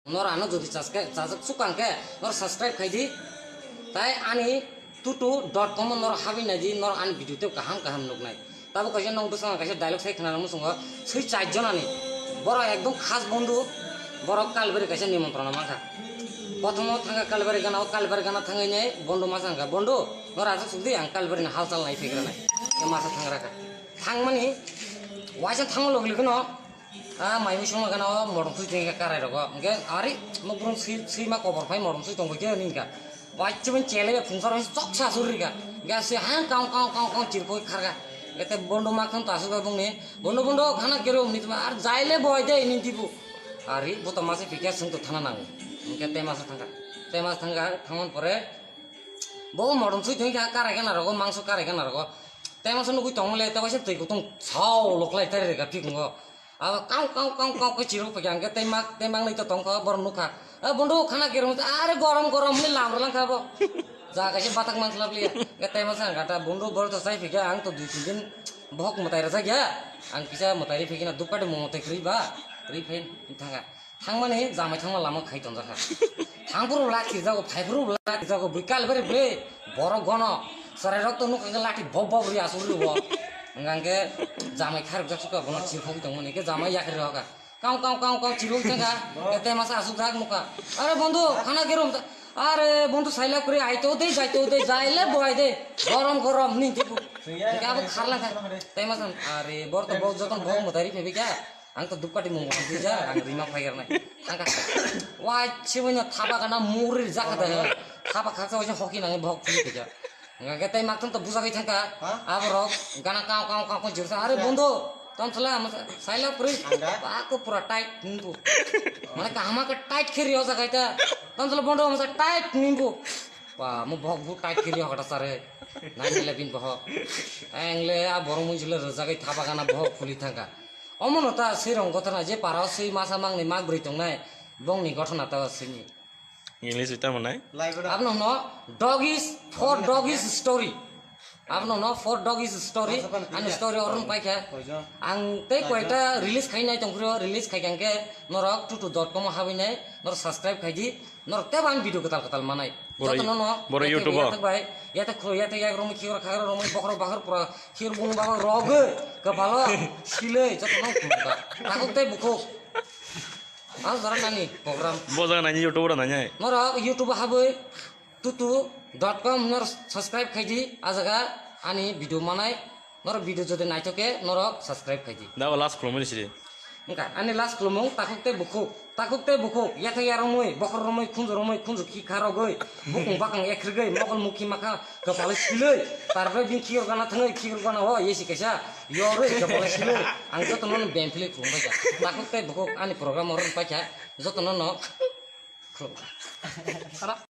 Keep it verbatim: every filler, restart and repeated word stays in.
Nor ano jodi chaske-, chajak sukang khe, nor subscribe khai di. Tai ani tutu dot com o nor habwi nai di, nor ani video tei kaham kaham nuknai. Tabo kaisa nong bwskango kaisa dialogue sai khna muchungo, swi char jonani. Borok ekdom khas bondhu, borok Kalbari kaisa nimontron mankha. Prothomo thangkha Kalbari gana, o Kalbari gana thangwi nai bondhu ma sangkha, "Bondhu, nor aswk suk di, ang Kalbari ni halchal nai phaigra nai." Khe masa thangra kha. Thangmani, waisa thangma logi logi no, a, mai mui songma gana o modom sui tongkha karai rogo. Hwnkhe ari, mo brum swi, swi ma kobor phai modom sui tongkha khe hwnwi kha. Waisa bini chele be phungsar waisa choksa asur rikha. Hwnkhe aswi hang kang kang kang kang chirkhoi kharkha. Hwnkhe tei bondhu ma kham to asuk bai bungni, "Bondhu, bondhu, khana kero," hwnwi tongma, "Ar jaile boi de," hwnwi tibu. Ari, bo to masa phikya swng to thana nango. Hwnkhe tei masa thangkha. Tei masa thangkha, thangmani pore, bo modom sui tongkha karai gana rogo, mangso karai gana rogo. Tei masa nugui tongmole, tei waisa twi kutung sao loklai tari rikha phikungo. Abo kau, kau, kau, kau, kau chiruk phaikha, hwnkhe tei mak, tei mak nai to tongkha, borok nukha. "Eh, bondhu, khana kero," hwnwi, "Are gorom, gorom," hwnwi lam rwlangkha abo. Ja kaisa batak man slap liya. Hwnkhe tei masa hwnkha ta, "Bondhu, borok to chai phikha, ang to dui tin din bohok mwtai rwjak ya. Ang kisa mwtai ri phikha na, dupkati mung mwtai kwrwi ba, kwrwi phai thangkha." Thangmani jamai thangma lama khai tonjakha. Thangphuru lak tirjago, phaiphuru lak tirjago, bui Kalbari bui borok gono. Chwrairok to nukha khe lati bob bob ri asuk ri bo. Hwnkhe jamai kharokjak sukha, bono chirkhogwi tongmani, hwnkhe jamai yakhri rokha. Kau, kau, kau, kau chirwi thangkha, tei masa asukjak nukha. "Are bondhu, khana kero," hwnta, "Are bondhu, saila kwrwi, aito de, jaito de, jaile bo ai de, gorom, gorom," hwnwi tibu. Hwnkhe abo kharlangkha. Tei masa, "Are, bor to bo jotono bohok mwtai ri phaibai kha." Ang to dupkati mung mung twijak, ang rima phaigarnai. Thangkha. Wai, chibino thapa gana muri rijak kha da. Thapa khaksa waisa hoki nangwi bohok phuli khaijak. Hwnkhe tei maktham to bujagwi thangkha. Ha? Aborok gana kau, kau, kau, kau jirsa. "Are bondhu, tonsla, saila puri." Anda? Ba ko pura tight nungbu. Mane kahama khe tight khe rio jagai ta. "Tonsla bondhu, masa tight nungbu." Ba, mo bohok bu tight khe rio kata sare. Nai le bin bohok. Engle a borok mui jule rijagwi thapa gana bohok phuli thangkha. Omono ta swi rong gothornai, je para o swi masa mangni mak bwrwi tongnai, bongni gothorna ta o swini. English wi tamo nai? Abno hwno dog is for dog is story. Abno hwno for dog is story. Ani story orong paikha. Ang tei koita release khainai tongphuru, release khaikha hwnkhe norok tutu dot com o habwi nai, norok subscribe khai di. Norok tei bo ang video kwtal kwtal manai. Borok jotono no, borok yathek YouTube o. Yathek bai, yathek khro, yathek yak romwi, khikrok khakrok romwi, bokhorok bakhor pura, khir bung bakhor rogwi, kwpalo, silwi, jotono khumukha. Takhuk tei bukhuk. Ang jora nani program. Bo jaga nani YouTube o nani. Norok YouTube o habwi, tutu dot com nor subscribe khai di, a jaga ani video manai. Norok video jodi naithok khe norok subscribe khai di. Da last khulumani sidi. Wngkha ani last khulumung, takhuk tei bukhuk, takhuk tei bukhuk, yathek yaromwi, bokhor romwi, khunju romwi, khunju khi kha rogwi, bukung bakang ekhregwi, mokol mukhi makha, kwpalwi silwi, tarpore bini khikrok gana thangwi, khikrok gana o yesi kaisa, yorwi kwpalwi silwi, ang jotono no bemphilwi khulumbaikha. Takhuk tei bukhuk ani program oro paikha, jotono no khulum.